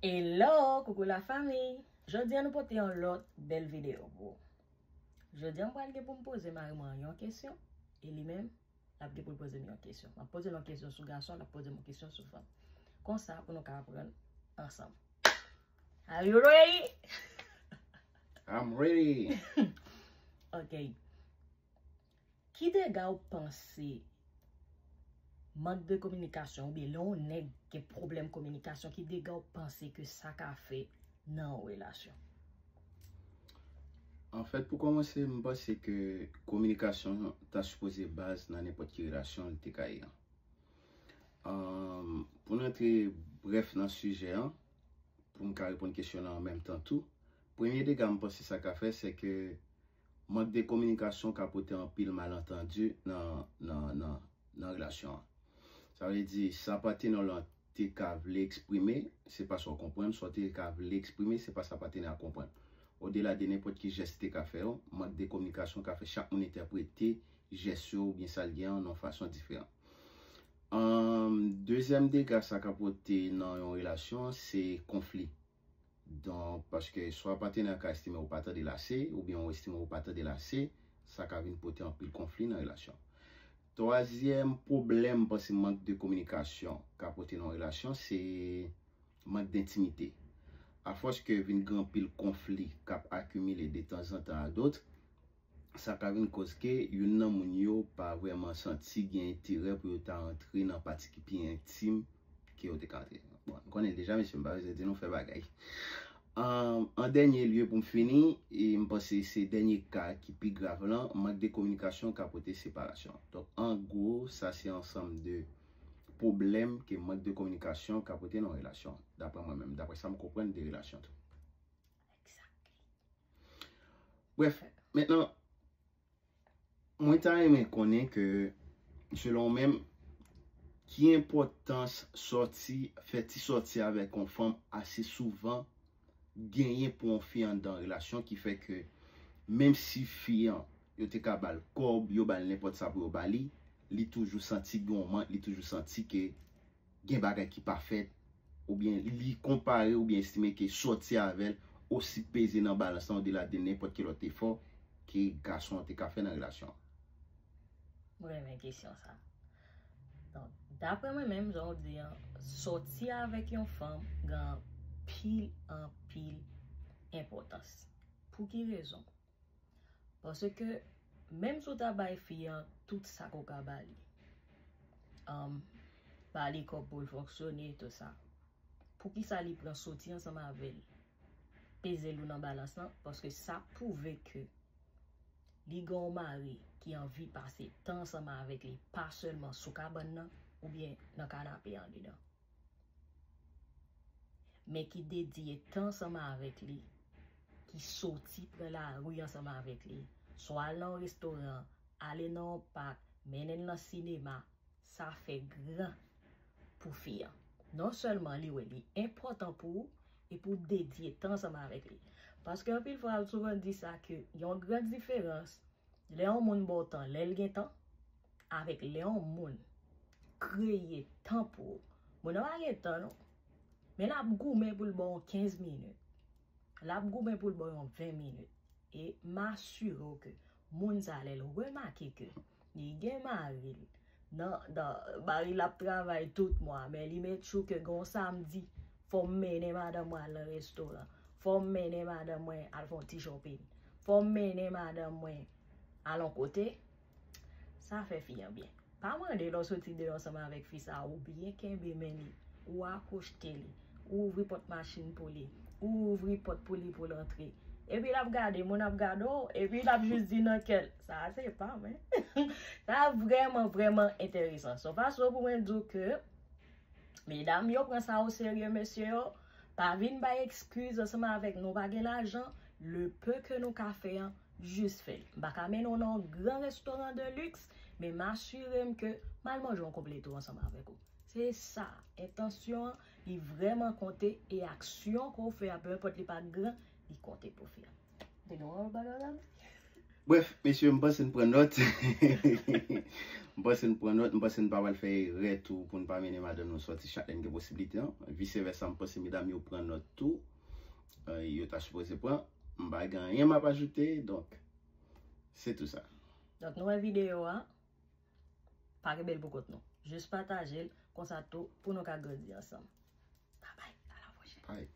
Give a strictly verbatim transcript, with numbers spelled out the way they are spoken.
Hello, koukou la fami. Jodi a nou pote yon lòt bèl videyo pou ou. Jodi a m pral gen pou m poze mari mwen yon kesyon, e li menm, l ap gen pou l poze m yon kesyon. M ap poze l yon kesyon sou gason, l ap poze m yon kesyon sou fanm. Konsa, pou nou ka aprann ansanm. Are you ready? I'm ready. Ok. Ki dega w panse mank de kominikasyon oubyen lè yon nèg gen pwoblèm kominikasyon, ki dega w panse ke sa ka fè nan yon relasyon? Anfèt, pou kòmanse, m panse ke kominikasyon ta sipoze baz nan nenpòt ki relasyon li te ka ye an. Anm, pou n antre brèf nan sijè an, pou m ka reponn kesyon an an menm tan tou, premye dega m panse sa ka fè, se ke mank de kominikasyon ka pote anpil malantandi nan, nan, nan, nan relasyon an. Sa vle di, sa patenè w lan te ka vle eksprime, se pa sa w konprann, sa w te ka vle eksprime, se pa sa patenè a konprann. Odela de nenpòt ki jès li te ka fè yo, mank de kominikasyon ka fè chak moun entèprete jès yo oubyen sa l gen an nan yon fason diferan. Anm, dezyèm dega sa ka pote nan yon relasyon, se konfli. Donk, paske swa patenè a ka estime ou pa tande l ase, oubyen ou estime ou pa tande l ase, sa ka vin pote anpil konfli nan relasyon. Twazyèm pwoblèm m panse mank de kominikasyon ka pote nan yon relasyon, se mank dentimite. Afòs ke vin gen anpil konfli k ap akimile de tanzantan a dot, sa ka vin koz ke youn nan moun yo pa vrèman santi gen enterè pou yo ta antre nan pati ki pi entim ke yo te ka antre. Bon, nou konnen l deja, mesye, m pa bezwen di nou fè bagay. An, an dènye lye, pou m fini, e m panse se dènye ka ki pi grav lan, mank de kominikasyon ka pote separasyon. Donk, an gwo, sa se ansanm de pwoblèm ke mank de kominikasyon ka pote nan relasyon, daprè mwen menm, daprè sa m konprann de relasyon tou. Exactly. Brèf, mentnan, mwen ta renmen konnen ke, selon ou menm, ki enpòtans sòti, fè ti sòti avèk yon fanm ase souvan genyen pou yon fi anndan relasyon ki fè ke menm si fi an, yo te ka ba l kòb, yo ba l nenpòt sa pou yo ba li, li toujou santi gen yon mank, li toujou santi ke gen bagay ki pa fèt, oubyen li konpare oubyen estime ke sòti avè l osi peze nan balans lan odela de nenpòt ki lòt efò ke gason an te ka fè nan relasyon an. Mwen renmen kesyon sa. Donk, daprè mwen menm, jan w di an, sòti avèk yon fanm gen anpil, anpil enpòtans. Pou ki rezon? Paske menm si w ta bay fi an tout sa ke w ka ba li, um, ba li kòb pou l fonksyone, tout sa, poukisa li pran soti ansanm avè l, peze l ou nan balans lan? Paske sa pwouve ke li gen yon mari ki anvi pase tan ansanm avèk li, pa sèlman sou kabann nan oubyen nan kanape andedan, men ki dedye tan ansanm avèk li, ki soti pran lari ansanm avèk li, swa al nan yon restoran, ale nan yon pak, mennen l nan sinema, sa fè gran pou fi an. Non sèlman li wè li enpòtan pou ou, epi w dedye tan ansanm avèk li. Paske anpil fwa, m souvan di sa ke yon gran diferans lè yon moun ba w tan lè l gen tan, avèk lè yon moun kreye tan pou ou. Moun nan pa gen tan non, men l ap goumen pou l ba w yon kenz minit. L ap goumen pou l ba w yon ven minit. E m asire w ke moun sa, lè l remake ke li gen mari l, nan, nan, mari l ap travay tout mwa, men li make sure ke gen yon samdi, fò m mennen madanm mwen al nan restoran, fò m mennen madanm mwen al fè yon ti shopping, fò m mennen madanm mwen al yon kote, sa fè fi an byen. Pa mande lè w soti deyò ansanm avèk fi sa a, ou byen kenbe men li, ou akwochte li, ou ouvri pòt machin pou li, ou ouvri pòt pou li pou l antre. Epi l ap gade, moun ap gade w, epi l ap jis di nan kè l, sa a se pa mwen. Sa a vrèman, vrèman enteresan. Se yon fason pou mwen di w ke medam yo pran sa oserye, mesye yo. Pa vin bay ekskiz ansanm avèk nou pa gen lajan. Le peu ke nou ka fè an, jis fè l. M pa ka mennen w nan yon gran restoran de luxe, men m asire m ke m al manje yon konpleto ansanm avèk ou. Se sa, entansyon an, li vrèman konte, e aksyon ke w fè a, pe enpòt li pa gran, li konte pou fi an. Te gen yon bagay la? Bref, mesye, m panse n pran nòt. M panse n pran nòt, m panse n pa pral fè erè tou pou n pa mennen madanm nou sòti chak lè n gen posiblite an. Vise vèsa, m panse medam yo pran nòt tou. Euh, yo ta sipoze pran. M pa gen anyen m ap ajoute, donk, se tou sa. Donk, nou wè videyo a. Pa kenbe l pou kont nou. Jis pataje l, konsa tou, pou nou ka grandi ansanm. Babay, a la pwochèn. Bye.